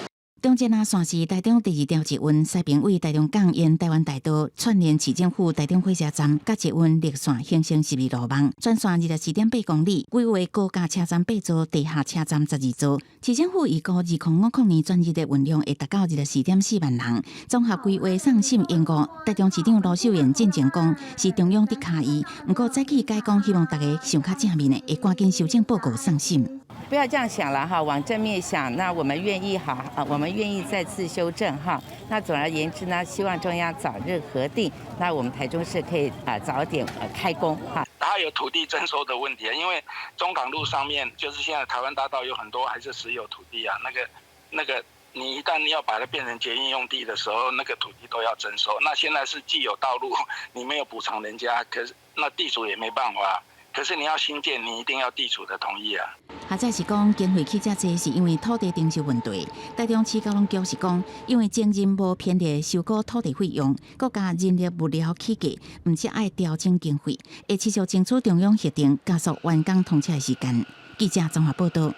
中捷藍線是台中第二條捷運，西平為台中港沿台灣大道串聯市政府台中火車站，佮捷運綠線形成十字路網，全線24.8公里，規劃高架車站八座，地下車站12座。市政府預估2050年全日的運量會達到24.4萬人。綜合規劃送審延誤，台中市長盧秀燕進前講是中央佇卡伊，毋過早起改講，希望大家想較正面的，會趕緊修正報告送審。不要這樣想了哈，往正面想。那我們願意哈，啊，我們願意再次修正哈。那總而言之呢，希望中央早日核定，那我們台中市可以啊早點開工哈。它有土地徵收的問題，因為中港路上面就是現在台灣大道有很多還是私有土地啊，那個你一旦要把它變成捷運用地的時候，那個土地都要徵收。那現在是既有道路，你沒有補償人家，可是那地主也沒辦法。可是你要興建，你一定要地主的同意啊。或者是講經費起遮濟，是因為土地徵收問題。台中市交通局是講，因為前任無偏離收購土地費用，閣加人力物料起價，毋只愛調整經費，會持續爭取中央核定，加速完工通車的時間。記者綜合報道。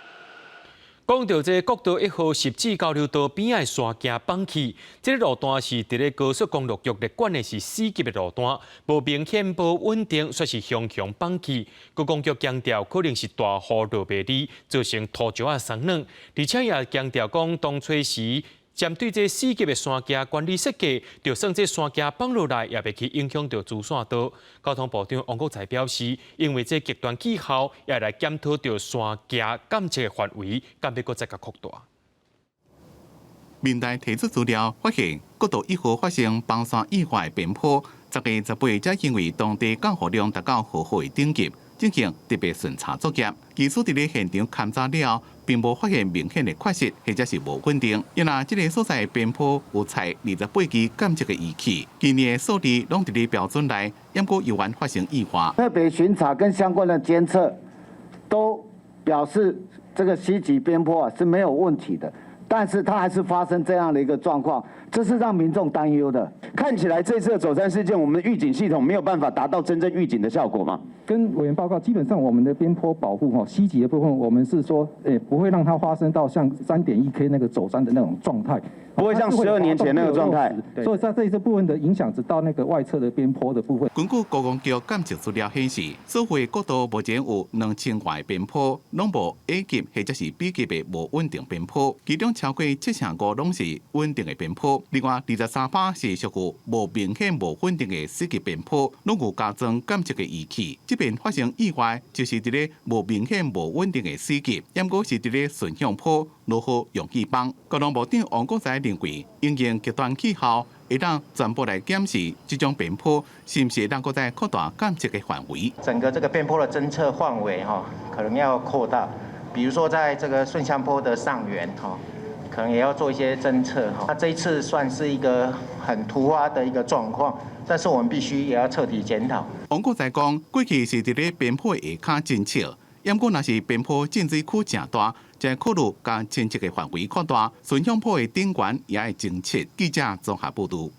講到這國道1號汐止交流道邊仔山徑崩去，這个路段是佇咧高速公路局列管的是四級的路段，無明顯無穩定，煞是雄雄崩去。高公局強調，可能是大雨落袂離，造成土石仔鬆軟，而且也強調講，當初時針對這四級的山徑管理設計，就算這山徑崩落來，也袂去影響著主線道。交通部長王國材表示，因為這極端氣候，也來檢討著山徑監測的範圍，敢欲閣再共擴大。民代提出資料，發現國道1號發生崩山意外邊坡，10月18才因為當地降雨量達到好好的等級，進行特別巡查作業。技師佇咧現場勘查了後，並無發現明顯的缺失或者是無穩定。因為這个所在邊坡有採28支監測的儀器，今年的數字攏佇咧標準內，毋過猶原發生意外。特別巡查跟相關的監測，都表示這個 C 級邊坡啊是沒有問題的，但是它還是發生這樣的一個狀況，這是讓民眾擔憂的。看起來這次的走山事件，我們的預警系統沒有辦法達到真正預警的效果嗎？跟委員報告，基本上我們的邊坡保護哈，C 級的部分，我們是說，不會讓它發生到像3.1 K 那個走山的那種狀態，不會像12年前那個狀態。所以在這一部分的影響，只到那個外側的邊坡的部分。根據高公局監測資料顯示，所有國道目前有2000外邊坡，攏無 A 級或者是 B 級的無穩定邊坡，其中超過75%攏是穩定的邊坡。另外23%是屬於無明顯無穩定的 C 級邊坡，攏有加裝監測的儀器。這邊發生意外，就是佇咧無明顯無穩定的 C 級，毋過是佇咧順向坡落雨容易崩。交通部長王國材認為，因應極端氣候，會當全部來檢視這種邊坡是毋是會當閣再擴大監測的範圍。整個這個邊坡的偵測範圍哈，可能要擴大，比如說在這個順向坡的上緣哈，可能也要做一些偵測哈。那這一次算是一個很突發的一個狀況，但是我們必須也要徹底檢討。王國材講，過去是佇咧邊坡下跤偵測，毋過若是邊坡浸水區誠大，就考慮將偵測的範圍擴大，順向坡的頂懸也會偵測。記者綜合報導。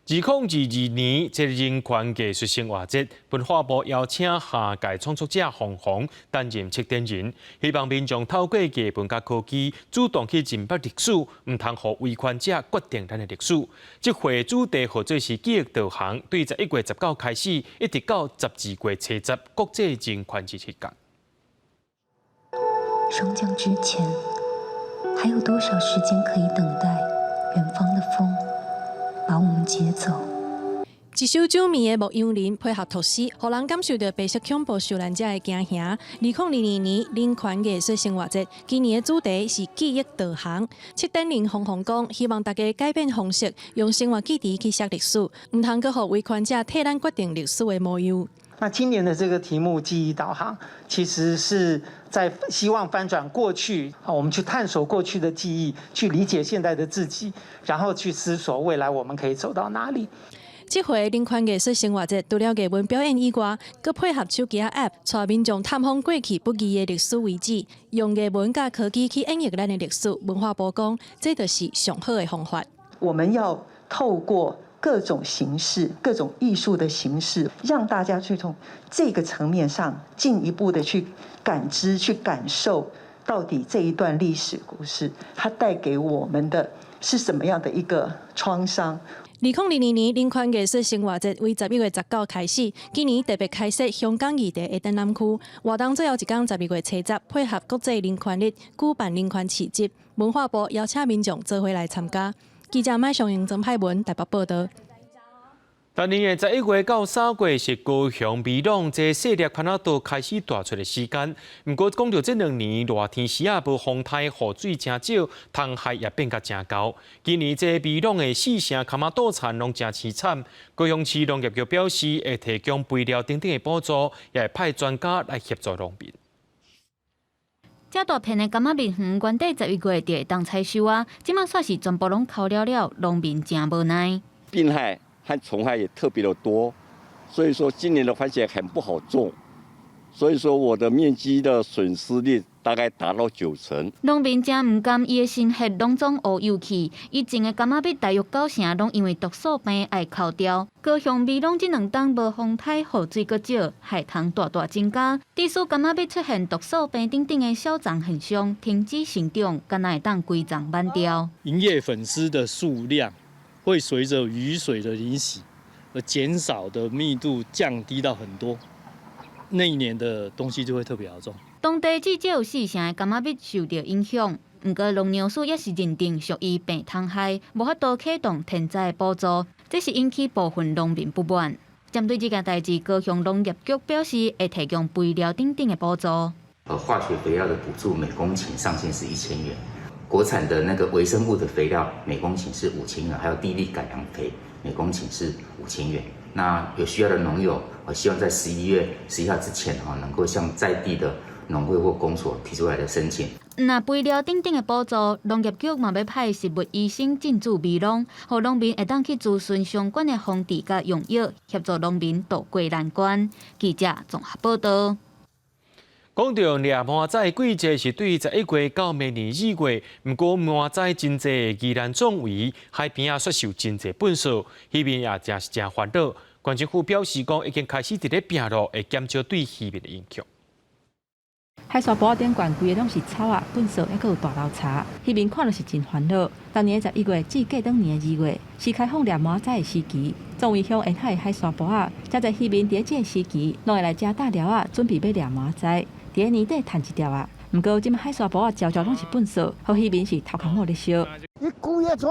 2022年，這人權藝術生活節，文化部邀請下屆創作者馮馮擔任策展人，希望民眾透過藝文佮科技，主動去認捌歷史，毋通予威權者決定咱的歷史。這回主題號做是記憶導航，對11月19開始，一直到12月70，國際人權日彼工。霜降之前，還有多少時間可以等待遠方的風把我們接走？一首酒味的牧羊人配合吐司，予人感受著白色恐怖受難者的驚嚇。2022年人權藝術生活節，今年的主題是記憶導航。策展人馮馮講，希望大家改變方式，用生活記憶去寫歷史，毋通閣予威權者替咱決定歷史的模樣。那今年的這個題目“記憶導航”，其實是在希望翻轉過去，我們去探索過去的記憶，去理解現在的自己，然後去思索未來我們可以走到哪裡。這回人權藝術生活節，除了藝文表演以外，閣配合手機 App，帶民眾探訪過去不記的歷史遺址，用藝文佮科技去演繹咱的歷史。文化部講，這就是上好的方法。我們要透過各種形式、各種藝術的形式，讓大家去從這個層面上進一步的去感知、去感受，到底這一段歷史故事，它帶給我們的是什麼樣的一個創傷。2022年人權藝術生活節為11月19開始，今年特別開設香港議題的展覽區，活動最後一工12月70，配合國際人權日舉辦人權市集，文化部邀請民眾做伙來參加。記者麥尚英、曾派文台北報導。逐年的11月到3月是高雄美濃這細粒番仔桃開始大出的時間。毋過講著這2年熱天時仔無風颱，雨水誠少，蟲害也變甲誠厚。今年這美濃的四成崁仔杜田攏誠淒慘。高雄市農業局表示，會提供肥料等等的補助，也會派專家來協助農民。這大片的柑仔蜜園，原底11月就會當採收啊，這馬煞是全部攏枯了了，農民誠無奈。病害和蟲害也特別的多，所以說今年的番茄很不好種，所以說我的面積的損失率大概達到90%。農民誠毋甘，伊的心血攏總烏有去，伊種的柑仔蜜大約九成攏因為毒素病愛枯掉。高雄美濃這兩冬無風颱，雨水閣少，害蟲大大增加，致使柑仔蜜出現毒素病等等的小蟲現象，停止生長，敢若會當規叢挽掉。銀葉粉蝨的數量會隨着雨水的淋洗而減少的密度降低到很多，那一年的東西就會特別好種。當地至少有四成的柑仔蜜受著影響，毋過農糧署也是認定屬於病蟲害，無法度啟動天災補助，這是引起部分農民不滿。針對這件代誌，高雄農業局表示會提供肥料等等的補助。化學肥料的補助每公頃上限是1000元，國產的那個微生物的肥料每公頃是5000元，還有地力改良肥每公頃是五千元。那有需要的農友，我希望在11月11號之前，哈，能夠向在地的農會或公所提出來的申請。若肥料等等的補助，農業局嘛欲派食物醫生進駐美濃，予農民會當去諮詢相關的防治佮用藥，協助農民渡過難關。記者綜合報導。講著掠鰻仔季節是對11月到明年2月，毋過鰻仔真濟宜蘭壯圍海邊仔煞受真濟糞埽，漁民也誠是誠煩惱。縣政府表示講，已經開始佇咧拚咯，會減少對漁民的影響。海沙埔仔頂懸規个攏是草仔、糞埽，猶閣有大流柴，漁民看著是真煩惱。逐年11月至過轉年的2月，是開放掠鰻仔的時期。壯圍鄉沿海的海沙埔仔，誠濟漁民佇這个時期，攏會來遮搭寮仔，準備欲掠鰻仔。佇年底趁一條仔。毋過這馬海沙埔仔焦焦攏是糞埽，予漁民是頭殼某咧燒。伊規个怎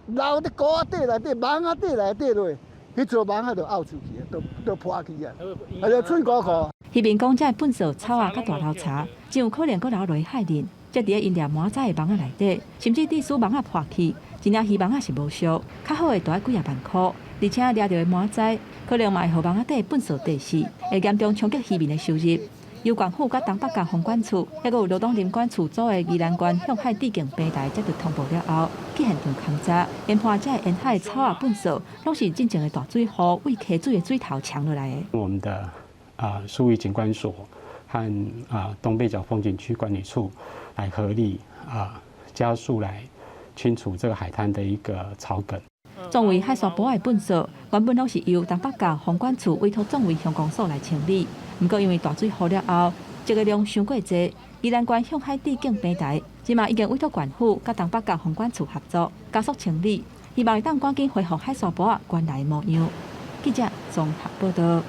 流佇溝仔底內底、網仔底內底落，彼座網仔就漚出去，都破去啊！啊，就喙鼓鼓。漁民講，這个糞埽、草仔佮大流柴，真有可能閣流落去海裡，積佇咧𪜶掠鰻仔的網仔內底，甚至致使網仔破去，真正漁網仔是無俗，較好的著愛幾仔萬箍，而且掠著的鰻仔可能嘛會予網仔底糞埽地死，會嚴重衝擊漁民的收入。由縣府佮東北角航管處，猶閣有羅東林管處組的宜蘭縣向海致敬平台接著通報了後，去現場勘查，研判這沿海草仔糞埽，攏是進前的大水雨對溪水的水頭沖落來的。我們的疏漁景觀所和東北角風景區管理處來合力加速來清除這個海灘的一個草梗。作為海沙埔仔的糞埽，原本攏是由東北角房管處委託壯圍鄉公所來清理，毋過因為大水雨了後，積的量傷過濟，宜蘭縣向海致敬平台，這馬已經委託縣府佮東北角房管處合作，加速清理，希望會當趕緊恢復海沙埔仔原來模樣。記者綜合報道。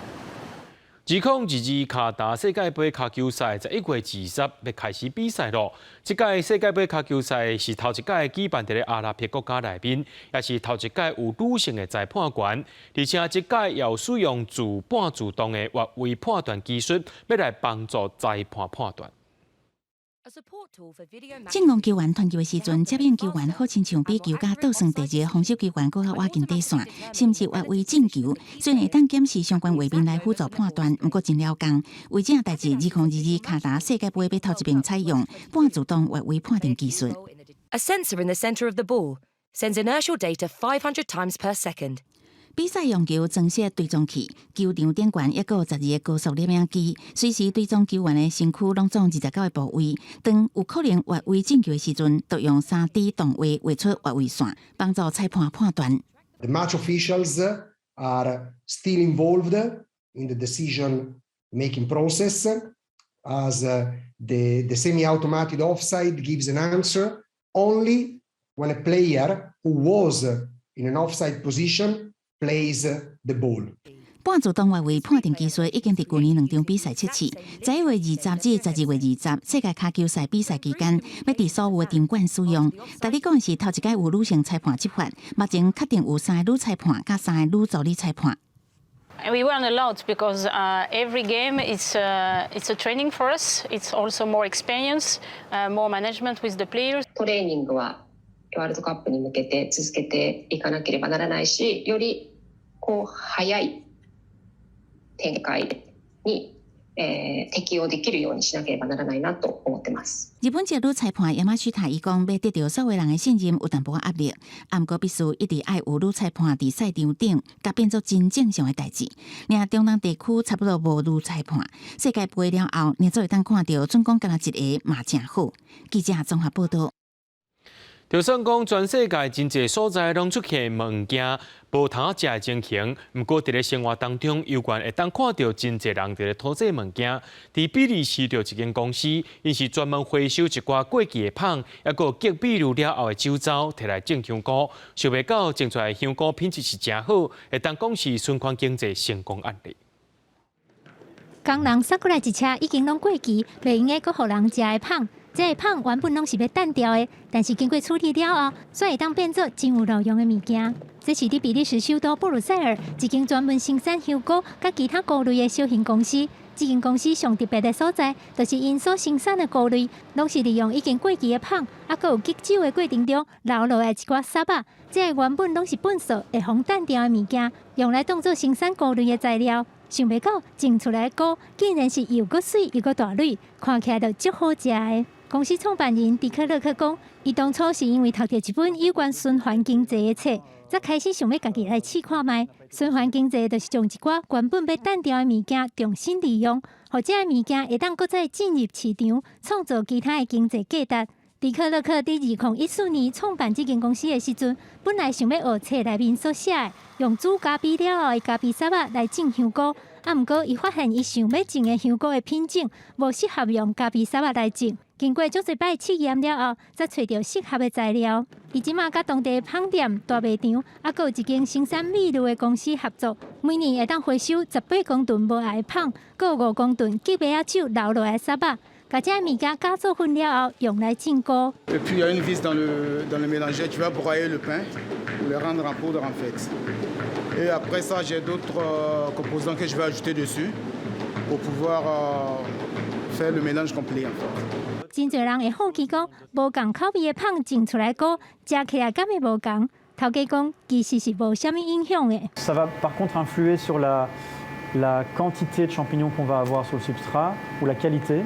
2022卡達世界盃跤球賽11月20欲開始比賽囉。這屆世界盃跤球賽是頭一屆舉辦佇咧阿拉伯國家內面，也是頭一屆有女性的裁判員，而且這屆有使用半自動的越位判斷技術，欲來幫助裁判判斷。正戇球員傳球的時陣，接應球員好親像比球甲倒算第二个防守球員閣較倚近底線，甚至越位進球。雖然會當檢視相關畫面來輔助判斷，毋過真了工。為這代誌，2022卡達世界盃欲頭一遍採用半自動越位判定技術。 A sensor in the center of the ball sends inertial data 500 times per second. 比賽用球增設追蹤器，球場頂懸抑閣有12個高速攝影機，隨時追蹤球員的身軀攏總29個部位。當有可能越位進球的時陣，就用3D 動畫畫出越位線，幫助裁判判斷。 The match officials are still involved in the decision making process, as the semi-automatic offside gives an answer only when a player who was in an offside position plays the ball. 半自動越位判定技術已經佇舊年兩場比賽測試，11月20至12月20，世界跤球賽比賽期間，欲佇所有的場館使用。但你講是頭一屆有女性裁判執法，目前確定有三個女裁判佮三個女助理裁判。 We learn a lot because every game it's a training for us. It's also more experience, more management with the players. トレーニングはワールドカップに向けて続けていかなければならないし、よりこう早い展開に、適応できるようにしなければならないなと思ってます。日本籍女裁判山下伊講，欲得著所有人的信任有淡薄仔壓力，毋過必須一直愛有女裁判佇賽場頂，共變做真正常的代誌。爾中東地區差不多無女裁判，世界盃了後，爾做會當看著準講敢若一个嘛誠好。記者綜合報道。就算講全世界真濟所在攏出現物件無通食的情形，毋過佇咧生活當中，猶原會當看著真濟人佇咧吐這物件。佇比利時著一間公司，𪜶是專門回收一寡過期的麭，抑閣激米露了後的酒糟，提來種香菇，想袂到種出來的香菇品質是誠好，會當講是循環經濟成功案例。工人送過來一車已經攏過期，袂用得閣予人食的麭。這个麭原本攏是欲擲掉的，但是經過處理了後，煞會當變做真有路用的物件。這是佇比利時首都布魯塞爾一間專門生產香菇佮其他菇類的小型公司。這間公司上特別的所在，就是𪜶所生產的菇類，攏是利用已經過期的麭，抑閣有激酒的過程中留落來一寡屑仔。這个原本攏是糞埽會予擲掉的物件，用來當做生產菇類的材料。想袂到種出來的菇，竟然是又閣媠又閣大蕊，看起來就足好食的。公司創辦人迪克勒克講，伊當初是因為讀著一本有關循環經濟的冊，才開始想欲家己來試看覓。循環經濟就是將一寡原本欲擲掉的物件重新利用，予這个物件會當閣再進入市場，創造其他的經濟價值。迪克勒克佇2014年創辦這間公司的時陣，本來想欲學冊內面所寫的，用煮咖啡了後的咖啡屑仔來種香菇。啊，毋過伊發現伊想欲種的香菇的品種無適合用咖啡屑仔來種。經過足濟擺試驗了後，才揣著適合的材料。伊這馬佮當地麭店、大賣場，抑閣有一間生產米露的公司合作，每年會當回收18公噸無愛的麭，閣有5公噸激麥仔酒留落來的屑仔。共這物件加做粉了後，用來種菇。 Et puis il y a une vis dans le mélangeur qui va broyer le pain, pour le rendre en poudre en fait. Et après ça, j'ai d'autres composants que je vais ajouter dessus pour pouvoir faire le mélange complet en fait. 真濟人會好奇講，無仝口味的麭種出來菇，食起來敢會無仝？頭家講，其實是無啥物影響的。 Ça va par contre influer sur la quantité de champignons qu'on va avoir sur le substrat ou la qualité,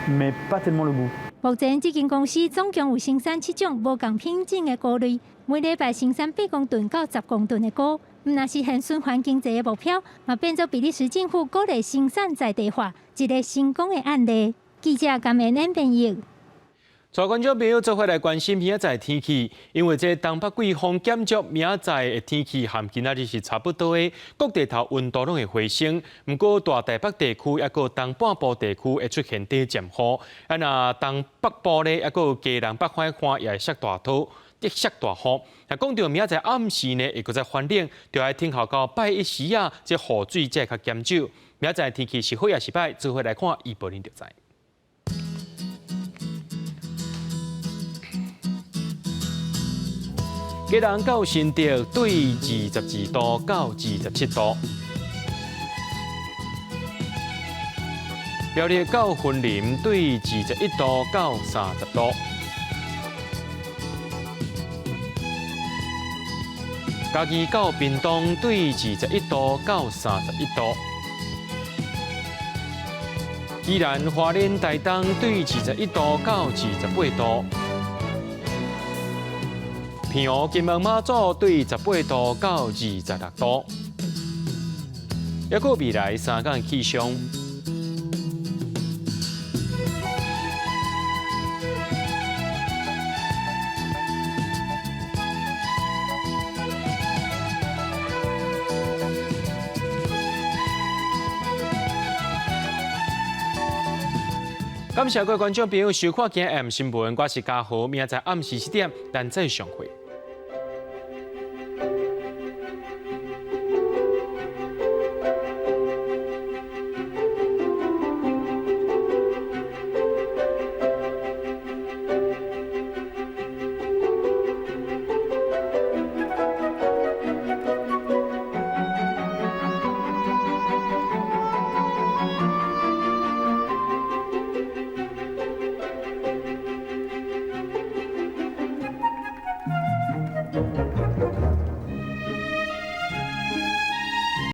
mais pas tellement le goût. 目前這間公司總共有生產七種無仝品種的菇類，每禮拜生產8公噸到10公噸的菇。毋但實現循環經濟的目標，嘛變做比利時政府鼓勵生產在地化一个成功的案例。記者甘恩恩編譯。帶觀眾朋友做伙來關心明仔載天氣，因為這東北季風減弱，明仔載的天氣和今仔日是差不多的，各地頭溫度攏會回升。毋過大台北地區抑閣東半部地區會出現短暫雨，啊若東北部咧，抑閣基隆北海岸也會落大雨，會落大雨。若講到明仔載暗時呢，會閣再寒冷，就愛等候到拜一時啊，這雨水才會較減少。明仔載天氣是好抑是䆀，做伙來看預報恁就知。基隆到新竹對22度到27度，苗栗到雲林對21度到30度，嘉義到屏東對21度到31度，宜蘭花蓮台東對21度到28度。澎湖金門馬祖對18度到26度，抑閣未來3工氣象。感謝各位觀眾朋友收看今日 M 新聞，我是嘉豪，明仔載暗時7點，咱再相會。